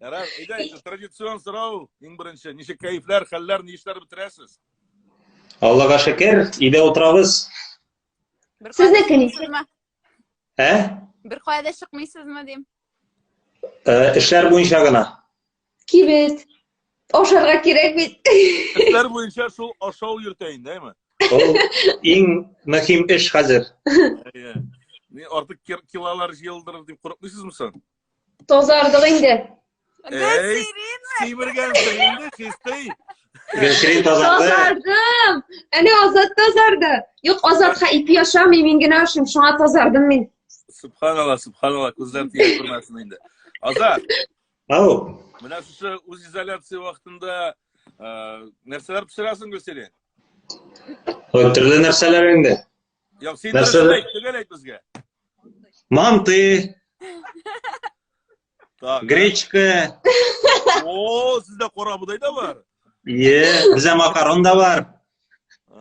Ярар, әйдә, инде традицион сорау, иң беренче, ничек кәефләр, хәлләр, ни эшләр бетерәсез? Аллага шөкер, өйдә утырабыз. Бер кая да Сезнеке ничек? чыкмыйсызмы? Ә? Бер кая да чыкмыйсызмы дим. Э, эшләр буенча гына. Кибет. Ашарга кирәк бит. Эшләр буенча шул ашау йөртә инде, әйме? Ул иң мөһим эш хәзер. Әйе. Ни артык килолар җыелдырыр дип курыкмыйсызмы соң? Тазардык инде. Эй, Гөлсирин! симергәнсең инде, чистый. Гөлсирин тазарды. Тазардым. Әнә Азат тазарды. Юк, Азатка ипи ашамый, мин генә ашыйм, шуңа тазардым мин. Субханалла, субханалла, күзләр тия күрмәсен инде. Азат, Ау. Менә шушы үзизоляция вакытында э, нәрсәләр пешерәсең, Гөлсирин? Ой, төрле нәрсәләр инде. Юк, син Нәрсә- тырышып әйт, төгәл әйт безгә. Манты, Так. гречка, О, сездә кара бодай да бар. е, бездә макарон да бар,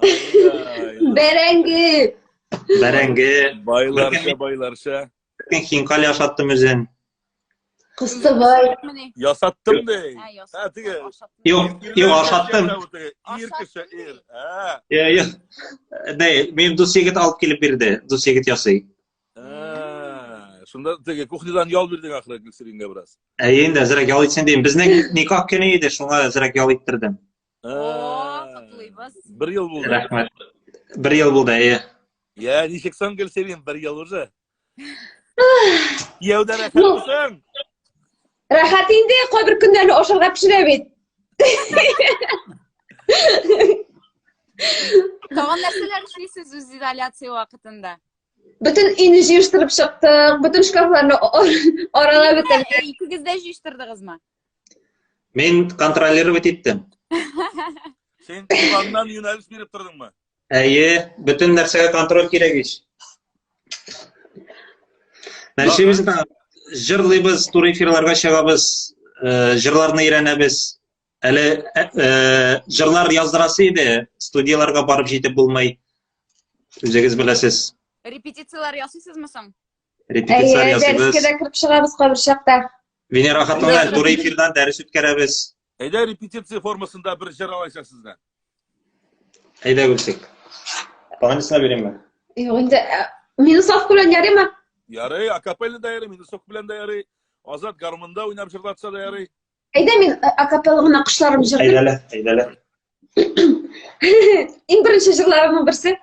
Ай-яй. Бәрәңге. бәрәңге, Байларча, байларча. Мин хинкали ашаттым үзен. Кыстыбай. Ясаттым ди. Ә, теге. Юк, юк, ашаттым. Ир кеше, ир. Ә. Юк. Дәй, минем дус егет алып килеп бирде. Дус егет ясый. Ә, шунда теге кухнядан ял бирдең ахры Гөлсирингә бераз. Әйе, инде әзрәк ял итсен дим. Безнең никах көне иде, шуңа әзрәк ял иттердем. О, котлыйбыз. Бер ел булды. Рәхмәт. Бер ел булды, әйе. Я, ничек соң, Гөлсирин, бер ел уже? Кияүдә рәхәт соң? Рәхәт инде, кайбер көннәрне ашарга пешерә бит. Тагын нәрсәләр эшлисез үзизоляция вакытында? Бөтен өйне җыештырып чыктык, бөтен шкафларны аралап бетердек. Икегез дә җыештырдыгызмы? Мин контролировать иттем. Син диваннан юнәлеш биреп тордыңмы? Әйе, бөтен нәрсәгә контроль кирәк ич. Нәрсәбез җырлыйбыз, туры эфирларга чыгабыз, э, җырларны өйрәнәбез. Әле э, э, җырлар яздырасы иде, студияләргә барып җитеп булмый. Үзегез беләсез. Репетицияләр ясыйсызмы соң? Репетицияләр Әйе, ясыйбыз. дәрескә дә кереп чыгабыз кайбер чакта. Венера хатын белән туры эфирдан дәрес үткәрәбез. Әйдә репетиция формасында бер җыр алайса сездән. Әйдә Гөлсик. Тагын бирәмме? Юк, инде э, минусовка белән ярыймы? Ярый, акапелла да ярый, минусовка белән дә ярый. Азат гармунда уйнап җырлатса да ярый. Әйдә мин э, акапелла гына кошларым җырлыйм. Әйдәле, әйдәле. Иң беренче җырларымның берсе.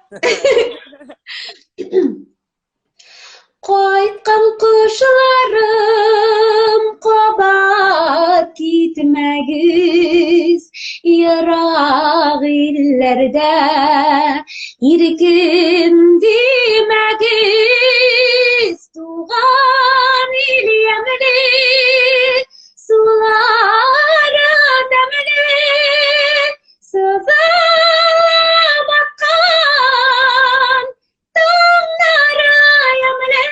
Кайткан кошларым кабат китмәгез ерак илләрдә иркен димәгез туган ил ямьле сулары тәмле сызылып аккан таңнары ямьле.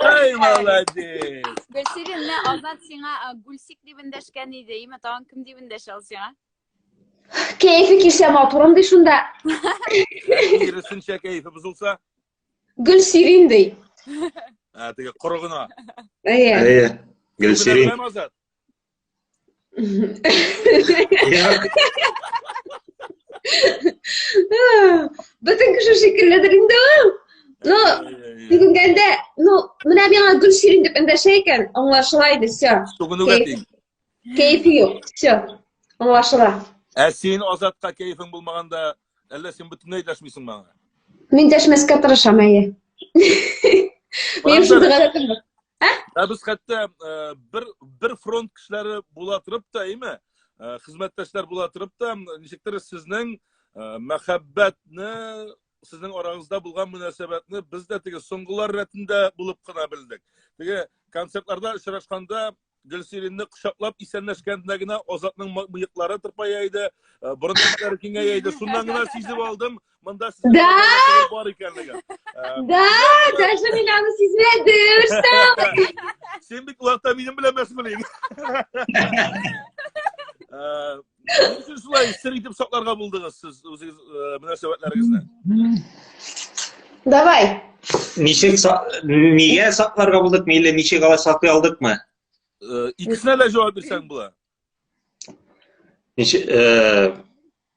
Ай, молодец! Гөлсирин, менә Азат сиңа Гүлсик дип эндәшкән иде, име тагын кем дип эндәшә ул сиңа? Кәефе килсә матурым ди шунда. Киресенчә кәефе бозылса? Гөлсирин ди. Ә, теге коры гына. Әйе. Әйе. Гөлсирин. Азат. Бөтен кеше шикелледер инде ул. Ну, бүгенгәндә, ну, менә миңа Гөлсирин дип эндәшә икән, аңлашыла инде, все. Сүгенүгә тиң. Кәефе юк, все. Аңлашыла. Ә син Азатка кәефең булмаганда, әллә син бөтенләй дәшмисеңме аңа? Мин дәшмәскә тырышам, әйе. Минем шундый гадәтем бар. Ә? Ә без хәтта э, бер бер фронт кешеләре була торып та, әйме? Э, хезмәттәшләр була торып та, ничектер сезнең э, мәхәббәтне, сезнең арагызда булган мөнәсәбәтне без дә теге соңгылар рәтендә булып кына белдек. Теге концертларда очрашканда Гөлсиринне кочаклап исәнләшкәндә генә Азатның мыеклары тырпая иде, борын төпләре киңәя иде. Шуннан гына сизеп алдым, монда сезнең Да! бар икәнлеген. Да, даже мин аны сизмәдем, Рөстәм. Син бит улакта минем белән мәшгуль идең. Ни өчен шулай сер итеп сакларга булдыгыз сез үзегез мөнәсәбәтләрегезне? Давай. Ничек нигә сакларга булдык, мейле ничек алай саклый алдыкмы? Икесенә дә җавап бирсәң була. Ничек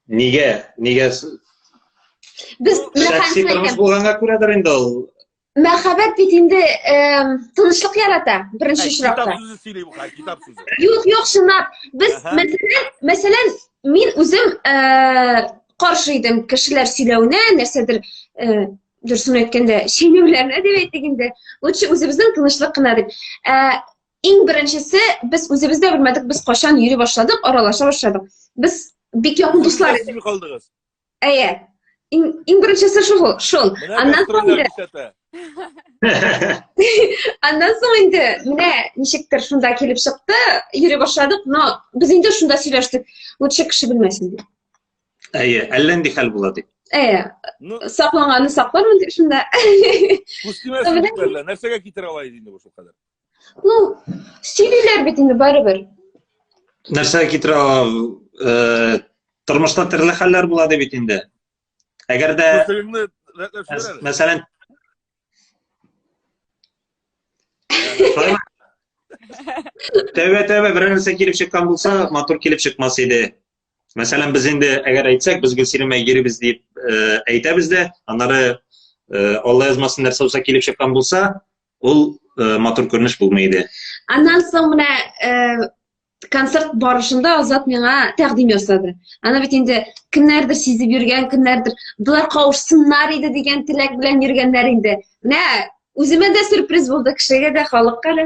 нигә нигә Без шәхси тормыш булганга күрәдер инде ул. Мәхәббәт бит инде тынычлык ярата, беренче очракта. Китап сүзе сөйли бу, китап сүзе. Юк, юк, чынлап. Без мәсәлән, мәсәлән, мин үзем каршы идем кешеләр сөйләвенә, нәрсәдер дөресен әйткәндә, чәйнәүләренә дип әйтик инде. Лучше үзебезнең тынычлык кына дип. Ә иң беренчесе, без үзебез дә белмәдек, без кайчан йөри башладык, аралаша башладык. Без бик якын дуслар идек. Калдыгыз. Әйе. Иң, иң беренчесе шул, шул. Аннан соң инде Аннан соң инде менә ничектер шунда килеп чыкты, йөри башладык, но без инде шунда сөйләштек. Лучше кеше белмәсен дип. Әйе, әллә нинди хәл була дип. Әйе. Сакланганны саклармын дип шунда. Күз тимәсен дип әллә, нәрсәгә китерә ала иде инде бу шулкадәр? Ну, сөйлиләр бит инде барыбер. Нәрсәгә китерә ала? Э, тормышта төрле хәлләр була ди бит инде. Әгәр дә мәсәлән, Тәүбә, тәүбә, берәр нәрсә килеп чыккан булса, матур килеп чыкмас иде. Мәсәлән, без инде әгәр әйтсәк, без Гөлсиремә йөрибез дип э, әйтәбез дә, аннары э, Алла язмасын нәрсә булса килеп чыккан булса, ул э, матур күренеш булмый иде. Аннан соң менә э, концерт барышында Азат миңа тәкъдим ясады. Аны бит инде кемнәрдер сизеп йөргән, кемнәрдер болар кавышсыннар иде дигән теләк белән йөргәннәр инде. Менә үземә дә сюрприз булды, кешегә дә, халыкка да.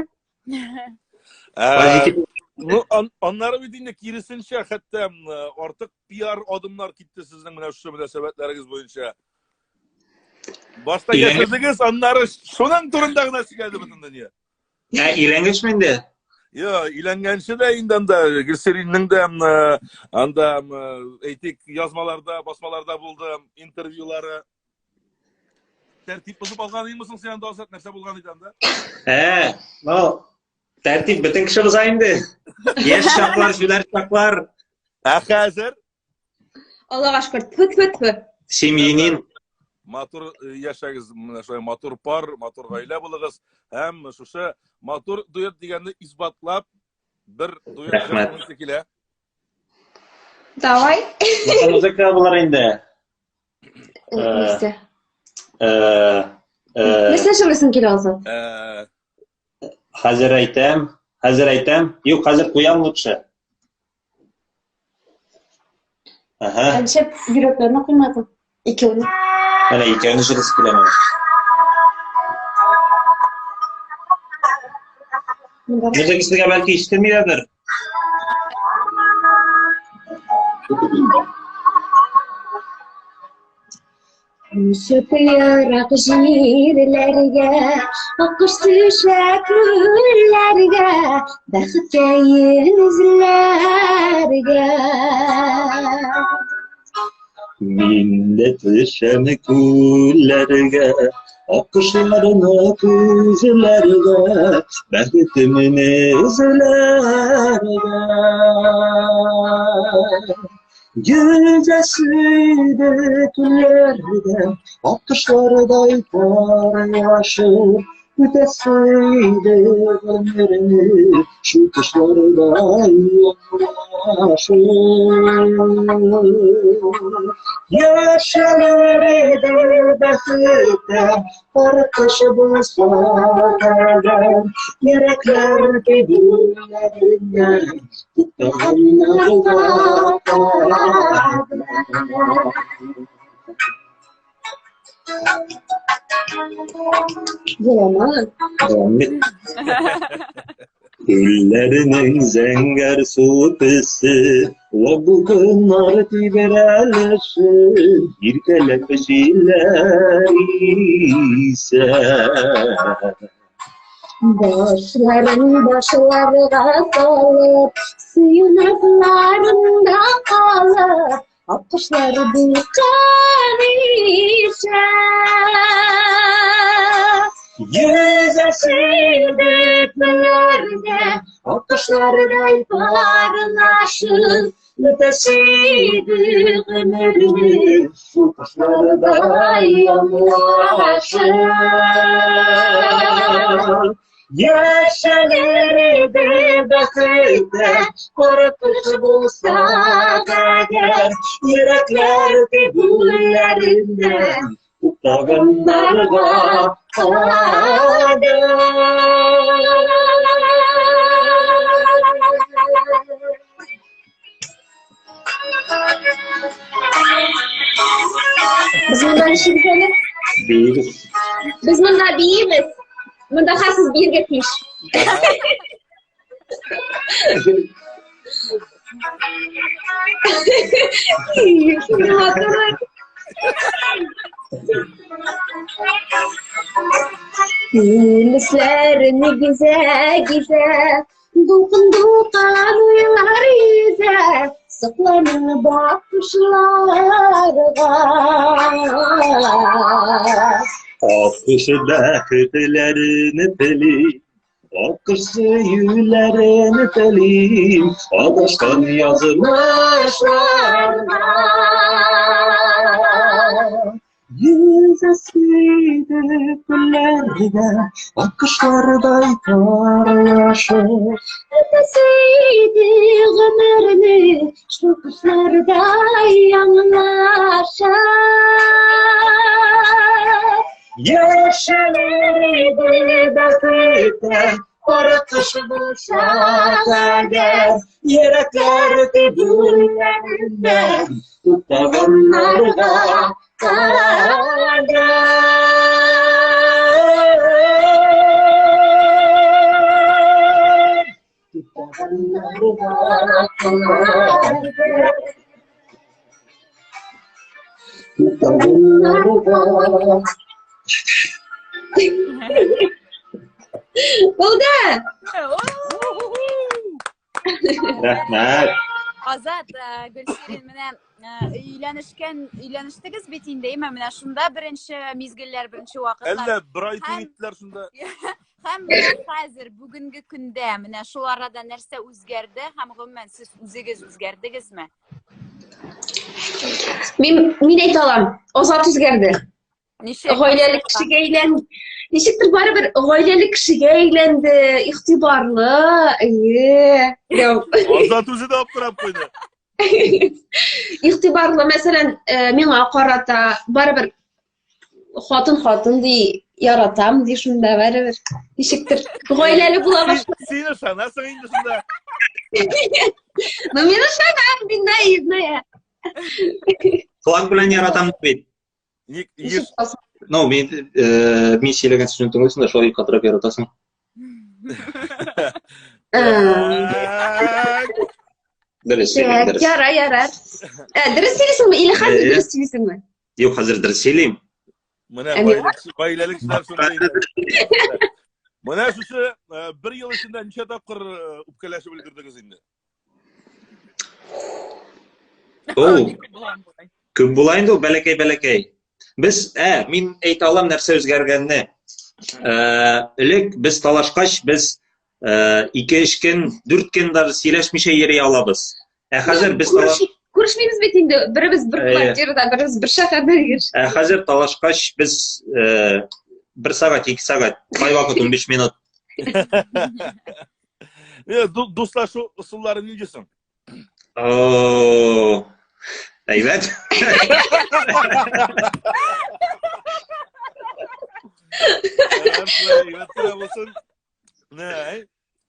Ә, ну, аннары бит инде киресенчә, хәтта артык пиар адымнар китте сезнең менә шушы мөнәсәбәтләрегез буенча. Башта яшердегез, аннары шуның турында гына сөйләде бөтен дөнья. Ә өйләнгәчме инде? Йо, өйләнгәнче дә инде анда Гөлсириннең дә анда әйтик, язмаларда, басмаларда булды интервьюлары. Тәртип бозып алган идеңме соң син анда, Азат? Нәрсә булган иде анда? Ә, ну, тәртип бөтен кеше боза инде. Яшь чаклар, җүләр чаклар. Ә хәзер? Аллага шөкер, тфү тфү тфү. Семьянин. Матур э, яшәгез, менә шулай матур пар, матур гаилә булыгыз һәм шушы матур дуэт дигәнне исбатлап бер дуэт Рәхмәт. килә. Давай. Музыка булыр инде. Нәрсә? Э, э, Нәрсә җырлыйсың килә Азат? Э, хәзер әйтәм, хәзер әйтәм. Юк, хәзер куям лучше. Ага. Нишләп йөрәкләрне куймадың? Икәүне. Менә икәүне җырлыйсы килә миңа. Музыка сезгә бәлки ишетелмидер. Төшеп ерак җирләргә, аккош төшә күлләргә, бәхеткәен эзләргә. Мин дә төшәм күлләргә, аккошларны күзләргә, бәхетемне эзләргә. Йөзәсе иде күлләрдә, аккошлардай парлашып, үтәсе иде гомерне, шул кошлардай аңлашып. Яшәләр иде бәхеттә, пар кош булса әгәр, йөрәкләр тибүләреннән туктаганнарга Елама. Күлләренең зәңгәр су төсе, вак дулкыннар тибрәлеше, иркәләп җилләр исә. Башларын башларга салып, сөю назларында калып, аккошлар дулкын ишә. Күлләрдә аккошлардай парлашып Үтәсе иде гомерне шул кошлардай аңлашып. Яшәлер иде бәхеттә, Кара кош булсак әгәр, Йөрәкләр тибүләреннән Туктаганнарга кадәр. Без монда ничек әле? Биибез. Без монда биибез. Монда хәзер биергә тиеш. Юлесләрне гизә, гизә, Дулкын дулкын уйлар йөзә, Сокланып бакышларга. Аккошы бәхетләрне тели, Аккош сөюләрен тели, Адашкан язмышларга. Йөзәсе иде күлләрдә, Аккошлардай парлашып. Үтәсе иде гомерне, Шул кошлардай аңлашып. Яшәлер иде бәхеттә, Кара кыш булсак әгәр, Йөрәкләр тибүләреннән Туктаганнарга кадәр. Туктаганнарга кадәр. Туктаганнарга. Булды! Рәхмәт. Азат, э, Гөлсирин, менә э, өйләнешкән, өйләнештегез бит инде, әйме? Менә шунда беренче мизгелләр, беренче вакытлар. Әллә бер ай туй иттеләр шунда. Һәм менә хәзер, бүгенге көндә, менә шул арада нәрсә үзгәрде һәм гомумән сез үзегез үзгәрдегезме? Мин мин әйтә алам, Азат үзгәрде. Ничек? Гаиләле кешегә әйлән. Ничектер барыбер гаиләле кешегә әйләнде, игътибарлы, әйе. Азат үзе дә аптырап куйды. Игътибарлы, мәсәлән, э, миңа карата барыбер хатын хатын ди, яратам ди шунда барыбер. Ничектер гаиләле була башлады. Син ышанасың инде шунда. Ну, мин ышанам, мин наивная. Флаг белән яратам бит. Ник еш Ну, мин э, мин сөйләгән сүзне тыңлыйсың да, шулай катырак яратасың. Так. Дөрес сөйлим, Так, дөрес. ярар, ярар. Ә, дөрес сөйлисеңме или хәзер Э. дөрес сөйлисеңме? Юк, хәзер дөрес сөйлим. Менә Ә миңа? гаиләлек кешеләр шундый инде. Менә шушы э, бер ел эчендә ничә тапкыр э, үпкәләшеп өлгердегез инде? Ул күп була инде ул бәләкәй-бәләкәй. Без, ә, мин әйтә алам нәрсә үзгәргәнне. Э, элек без талашкач, без э, ике-өч көн, дүрт көн даже сөйләшмичә йөри алабыз. Ә хәзер без талаш... Күрешмибез бит инде, беребез бер квартирада, беребез бер шәһәрдә йөри. Ә хәзер талашкач, без э, бер сәгать, ике сәгать, кайвакыт 15 минут. Э, дуслашу ысуллары нинди соң? О, әйбәт. Әйбәт кенә булсын. Менә, әй,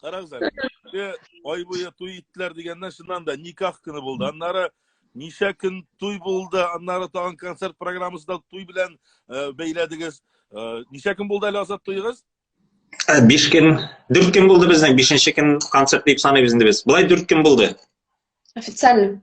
карагыз әле. Э, ай буе туй иттеләр дигәннән чыннан да никах көне булды. Аннары ничә көн туй булды, аннары тагын концерт программасы да туй белән э, бәйләдегез. Э, ничә көн булды әле Азат туегыз? 5 көн, 4 көн булды безнең, 5 көн концерт дип саныйбыз инде без. Болай 4 көн булды. Официально.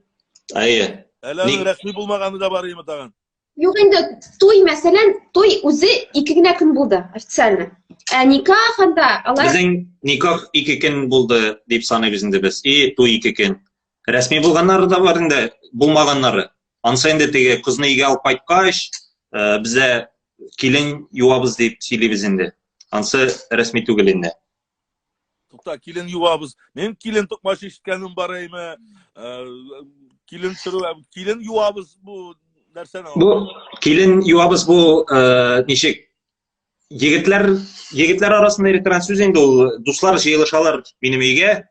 Әйе. Әле аның рәсми булмаганы да бар име тагын? Юк инде, туй, мәсәлән, туй үзе ике генә көн булды официально. Ә никах анда алар Безнең никах ике көн булды дип саныйбыз инде без. И туй ике көн. Рәсми булганнары да бар инде, булмаганнары. Ансы инде теге кызны өйгә алып кайткач, э, бездә килен юабыз дип сөйлибез инде. Ансы рәсми түгел инде. Тукта, килен юабыз. Мин килен токмач ишеткәнем бар әйме. Э, килен сөрү, килен юабыз бу нәрсәне? Бу килен юабыз бу э, ничек? Егетләр, егетләр арасында йөри торган сүз инде ул. Дуслар җыелышалар минем өйгә.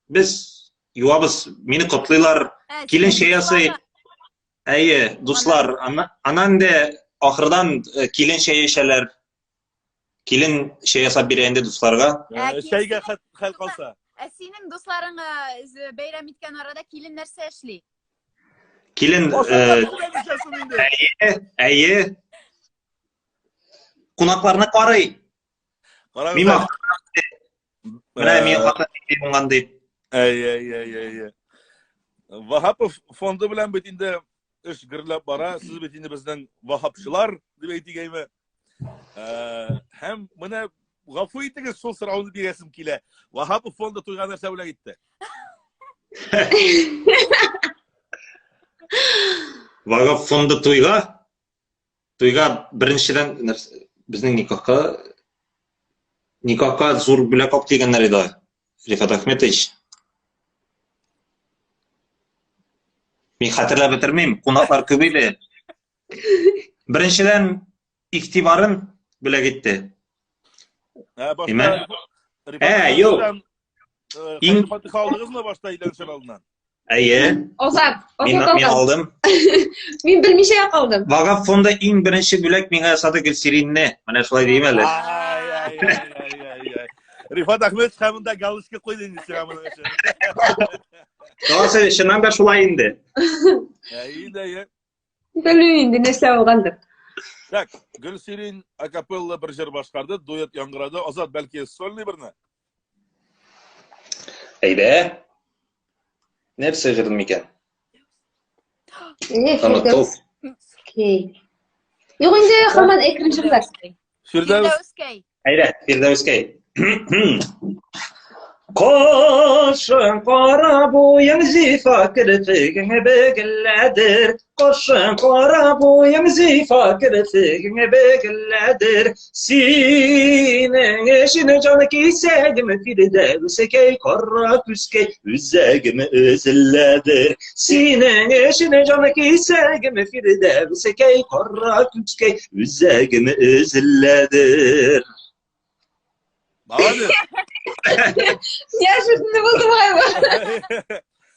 Без юабыз, мине котлыйлар. Ә, Килен синең чәй ясый. дусларың? Әйе, дуслар, аннан инде ахырдан э, килен чәй эчәләр. Килен чәй ясап бирә инде дусларга. Ә, Э, Чәйгә хәл калса. Ә синең дусларың э, бәйрәм иткән арада килен нәрсә эшли? Килен, Ашарга э, пешерә микән инде? әйе, әйе. Кунакларны карый. Карагыз Мин әле. Менә мин хатын нинди уңган дип. Әй, әй, әй, әй, әй. Ваһапов фонды белән бит инде эш гөрләп бара. Сез бит инде безнең ваһапчылар дип әйтик әйме. Э, һәм менә гафу итегез, шул сорауны бирәсем килә. Ваһапов фонды туйга нәрсә бүләк итте? Ваһап фонды туйга Туйга беренчедән безнең никахка никахка зур бүләк алып килгәннәр иде Рифат Ахметович. Мин хәтерләп бетермим, кунаклар күп иде. Беренчедән игътибарын бүләк итте. Ә, башта Димәк? Рифат Ә, юк. Ахметовичтан, э, Иң- хәер фатиха алдыгызмы башта өйләнешер алдыннан? Әйе, Азат, мин, Азат мин алган. алдым. Мин белмичә калдым. Вагап фонды иң беренче бүләк миңа ясады Гөлсиринне. Менә шулай дим әле. Ай, ай, ай, ай, ай, ай. Рифат Ахметович һәм монда галочка куйды инде сиңа моның өчен. Алайса, чыннан да шулай инде. Әйе, әйе. Белмим инде нәрсә булгандыр. Так, Гөлсирин акапелла бер җыр башкарды, дуэт яңгырады. Азат, бәлки сольный берне? Әйдә. Нәрсә җырдым микән? Э, Оныттым. Фирдәүскәй. Юк инде һаман әкрен җырлар. Фирдәүс Фирдәүскәй. Әйдә, Фирдәүскәй. Кошың кара буең зифа керфегең бөгеләдер. Кошың кара буең зифа керфегең бөгеләдер. Синең өчен җан кисәгем Фирдәүскәй, кара күзкәй, үзәгем өзеләдер. Синең өчен җан кисәгем Фирдәүскәй, кара күзкәй, үзәгем өзеләдер. Молодец. Неожиданно булды бугай бу.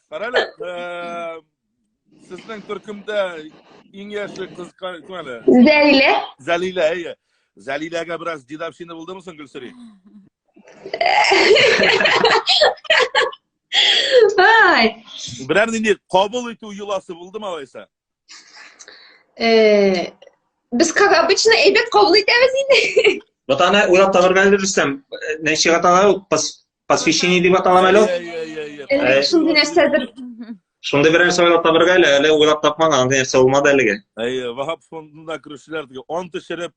Карале, э, сезнең төркемдә иң яше кыз кем әле? Зәлилә. Зәлилә, әйе. Зәлиләгә бераз дедовщина булдымы соң, Гөлсери? Ай. Берәр нинди кабул итү йоласы булдымы алайса? Э, без как обычно әйбәт кабул итәбез инде. Вот аны уйлап табырга әле Рөстәм. Ничек атала ул? Посвящение дип атала әле ул? Әле шундый нәрсәдер. Шундый бер нәрсә уйлап табырга әле, әле уйлап тапмаган, андый нәрсә булмады әлегә. Әйе, Ваһап фондында керүчеләр теге ант эчереп,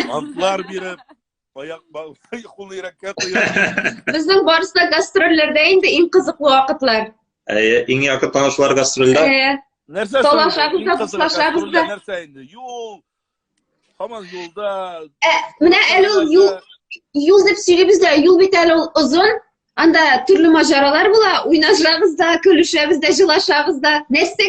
антлар биреп, аяк кул йөрәккә куеп. Безнең барысы да гастрольләрдә инде иң кызыклы вакытлар. Әйе, иң якын танышлар гастрольдә. Әйе. Нәрсә Талашабыз да, дуслашабыз да. Нәрсә инде? Юл. Һаман юлда. Ә, менә әле ул юл юл дип сөйлибез дә, юл бит әле ул озын. Анда төрле маҗаралар була, уйнашабыз да, көлешәбез дә, җылашабыз да. Нәрсәгә